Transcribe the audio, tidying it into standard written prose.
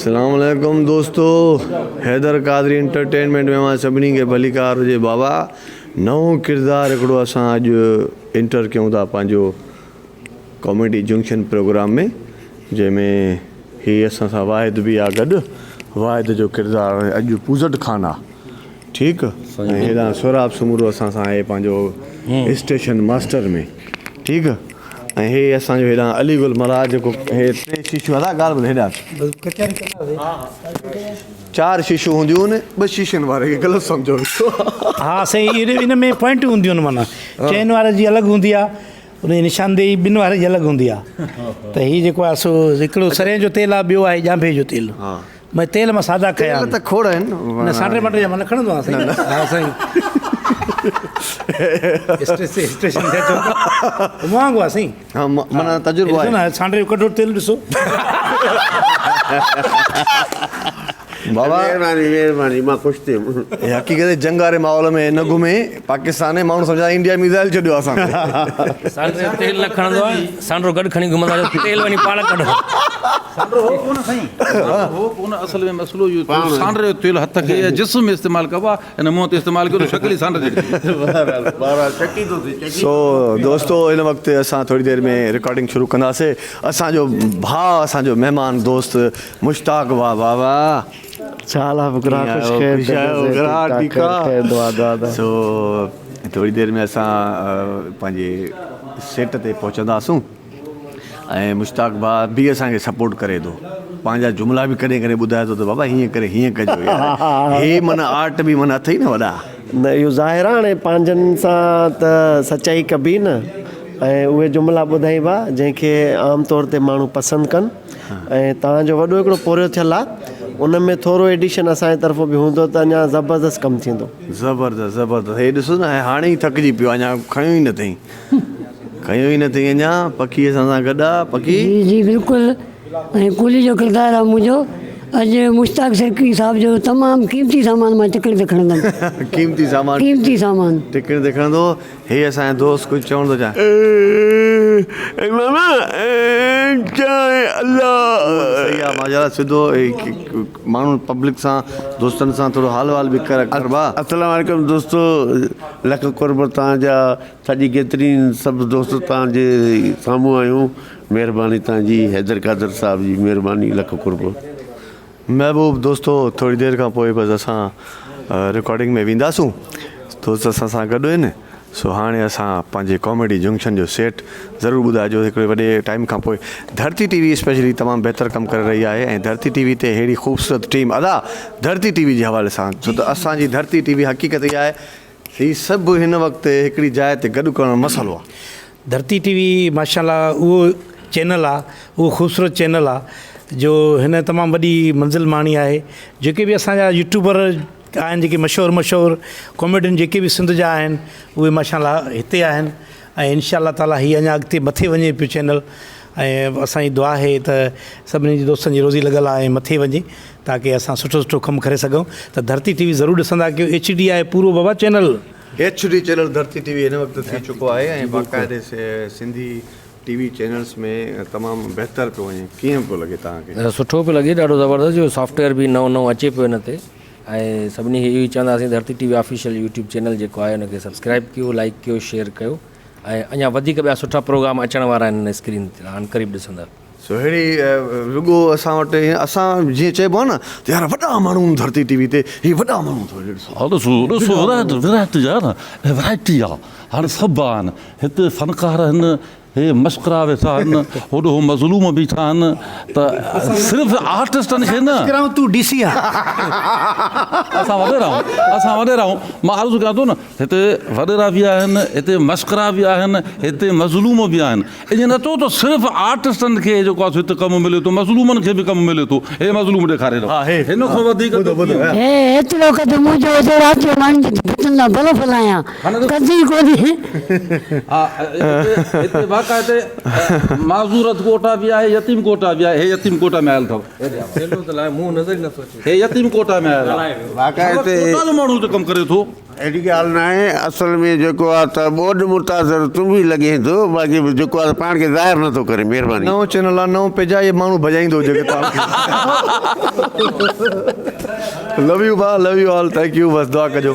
اسلام عليڪم دوستو حيدر قادري انٽرٽينمينٽ ۾ اوهان سڀني کي ڀليڪار هجي بابا نئون ڪردار هڪڙو اسان اڄ انٽر ڪيون ٿا پنهنجو ڪاميڊي جنڪشن پروگرام ۾ جنهن ۾ هي اسان سان واحد به آ گڏ واحد جو ڪردار اڄ پوزٽ خان آ ٺيڪ ۽ هيڏانهن سهراب سومرو اسان سان آهي پنهنجو اسٽيشن ماسٽر ۾ ٺيڪ ۽ هي اسان جو هيڏانهن علي گل ملاح جيڪو هي ٽي شيشيون ادا ڳالهه ٻڌ هيڏانهن چار شيشيون هونديون آهن ٻه شيشن واري کي غلط سمجهو ويندو ها سائين ان ۾ پوائنٽون هونديون آهن معنيٰ چئن واري جي الڳ هوندي آهي ان جي نشاندهي ٻن واري جي الڳ هوندي آهي ته هي جيڪو آهي سو هڪڙو سرهين جو تيل آهي ٻيو آهي ڄانڀي جو تيل مان تيل مان سادا کنيا تيل ته کوڙ آهن نه سانڊري مانڊري جا مان نه کڻندو آهيان سائين ها سائين اسٽيشن تي اچو مهانگو آهي سائين ها معنيٰ تجربو آهي نه سانڊري جو ڪڍو تيل ڏسو بابا مهرباني مهرباني مان خوش ٿيم حقيقت جنگ واري ماحول ۾ نه گهمي پاڪستان ۾ ماڻهو سمجهندا انڊيا ميزائل ڇڏيو اسان تي. سانڊري جو تيل نه کڻندو آهي سانڊرو گڏ کڻي گهمندو آهي تيل وڃي پاڻ ڪڍو. سانڊرو هو ڪونه سائين سانڊرو هو ڪونه اصل ۾ مسئلو اهو ٿيو سانڊري جو تيل هٿ کي يا جسم ۾ استعمال ڪبو آهي هن منهن تي استعمال ڪيو ته شڪل ئي سانڊري جهڙي ٿي وئي. سو دوستو هن وقت اسان ٿوري دير ۾ رڪارڊنگ شروع ڪنداسي اسان جو ڀاء اسان جو مهمان دوست مشتاق ڀاء بابا. ڇا حال آ فقرا خوش خير خوش آهيو فقرا ٺيڪ آ خير دعا دعا دعا سو ٿوري دير ۾ اسان پنهنجي سيٽ تي پهچنداسون ۽ مشتاق ڀاء به اسان کي سپورٽ ڪري ٿو پنهنجا جملا به ڪڏهن ڪڏهن ٻڌائي ٿو ته بابا هيئن ڪري هيئن ڪجو يار هي من آرٽ به من اٿئي نه وڏا نه اهو ظاهر آ هاڻي پنهنجن سان ته سچائي ڪبي نه ۽ اهي جملا ٻڌائبا جنهن کي عام طور تي ماڻهو پسند ڪن ۽ توهان جو وڏو هڪڙو پورهيو ٿيل آ ان ۾ ٿورو ايڊيشن اسان جي طرفون به هوندو ته اڃا زبردست ڪم ٿيندو. زبردست زبردست هي ڏسو نه هاڻي ئي ٿڪجي پيو آ اڃا کنيو ئي نه اٿئي کنيو ئي نه اٿئي اڃا پکي اسان سان گڏ آ پکي. جي جي بلڪل ۽ ڪولي جو ڪردار آ منهنجو اڄ مشتاق سرڪي صاحب جو تمام قيمتي سامان مان ٽڪڻ تي کڻندم قيمتي سامان قيمتي سامان ٽڪڻ تي کڻندو هي اسان جو دوست ڪجهه چوڻ ٿو چاهي. اي ماما چانهه الله. صحيح آ ماجرا سڌو ماڻهو پبلڪ سان دوستن سان ٿورو حال وال به ڪر ڪربا. السلام عليڪم دوستو لک قرب توهان جا سڄي گيترين سڀ دوست توهان جي سامهون آهيون مهرباني توهان جي حيدر قادر صاحب جي مهرباني لک قرب. محبوب دوستو ٿوري دير کان پوء بس اسان رڪارڊنگ ۾ وينداسون دوست اسان سان گڏ آهن سو هاڻي اسان پنهنجي ڪاميڊي جنڪشن جو سيٽ ضرور ٻڌائجو هڪڙي وڏي ٽائيم کان پوء ڌرتي ٽي وي اسپيشلي تمام بهتر ڪم ڪري رهي آهي ۽ ڌرتي ٽي وي تي ههڙي خوبصورت ٽيم ادا ڌرتي ٽي وي جي حوالي سان ڇو ته اسان جي ڌرتي ٽي وي حقيقت اها آهي هي سڀ هن وقت هڪڙي جاء تي گڏ ڪرڻ مسئلو آ. ڌرتي ٽي وي ماشاء الله اهو چينل آ اهو خوبصورت چينل آ جو هن تمام وڏي منزل ماڻي آهي جيڪي به اسان جا يوٽيوبر آهن جيڪي مشهور مشهور ڪاميڊين جيڪي به سنڌ جا آهن اهي ماشاء الله هتي آهن ۽ انشاء الله تعالي هي اڃا اڳتي مٿي وڃي پيو چينل ۽ اسان جي دعا آهي ته سڀني جي دوستن جي روزي لڳل آهي ۽ مٿي وڃي تاڪه اسان سٺو سٺو ڪم ڪري سگهون ته ڌرتي ٽي وي ضرور ڏسندا ڪيو ايڇ ڊي آهي پورو بابا channel. H D channel Dharti T V هن وقت ٿي چڪو آهي ۽ باقاعدي سنڌي ٽي وي چينلز ۾ تمام بهتر پيو وڃي ڪيئن پيو لڳي توهان کي؟ سٺو پيو لڳي ڏاڍو زبردست جو سافٽ ويئر به نئون نئون اچي پيو هن تي ۽ سڀني کي اهو ئي چونداسين Dharti T V official YouTube channel جيڪو آهي ان کي سبسڪرائب ڪيو لائيڪ ڪيو شيئر ڪيو ۽ اڃا وڌيڪ ٻيا سٺا پروگرام اچڻ وارا آهن هن اسڪرين تي هاڻ قريب ڏسندا. سو ههڙي رڳو اسان وٽ اسان جيئن چئبو آهي نه ته يار وڏا ماڻهو آهن ڌرتي ٽي وي تي هي وڏا ماڻهو اٿو ڏسو. ها ڏسو ڏسو ورائٽي ورائٽي يار ورائٽي آ هاڻي سڀ آهن هتي فنڪار آهن هي مشڪرا ويٺا آهن هوڏو هو مظلوم بيٺا آهن ته صرف آرٽسٽن کي نه مشڪرا آهون تون ڊي سي آهين. اسان وڏيرا آهون اسان وڏيرا آهون مان عرض ڪيان ٿو نه هتي وڏيرا به آهن هتي مشڪرا به آهن هتي مظلوم به آهن ائين نه چئو ته صرف آرٽسٽن کي جيڪو آهي سو هتي ڪم ملي ٿو مظلومن کي به ڪم ملي ٿو هي مظلوم ڏيکاري رهيو هن کان وڌيڪ ته ڪيئن. هي ايترو قد منهنجو هجي رات جو ماڻهن جي ڀتن تان بلف هلايان قد ئي ڪونهي. ها هتي باقاعده معذور ڪوٽا به آهي يتيم ڪوٽا به آهي هي يتيم ڪوٽا ۾ آيل اٿو هي يتيم ڪوٽا ۾ آيل آهي باقاعده ڪوٽا جو ماڻهو هتي ڪم ڪري ٿو. اهڙي ڳالهه ناهي اصل ۾ جيڪو آ ته ٻوڏ متاثر تون به لڳين ٿو باقي جيڪو آ پاڻ کي ظاهر نٿو ڪري مهرباني. نئون چينل آ نئون پيج آ اهي ماڻهو ڀڄائيندو جيڪي توهان کي. لو يو ڀاء love you all thank you بس دعا ڪجو.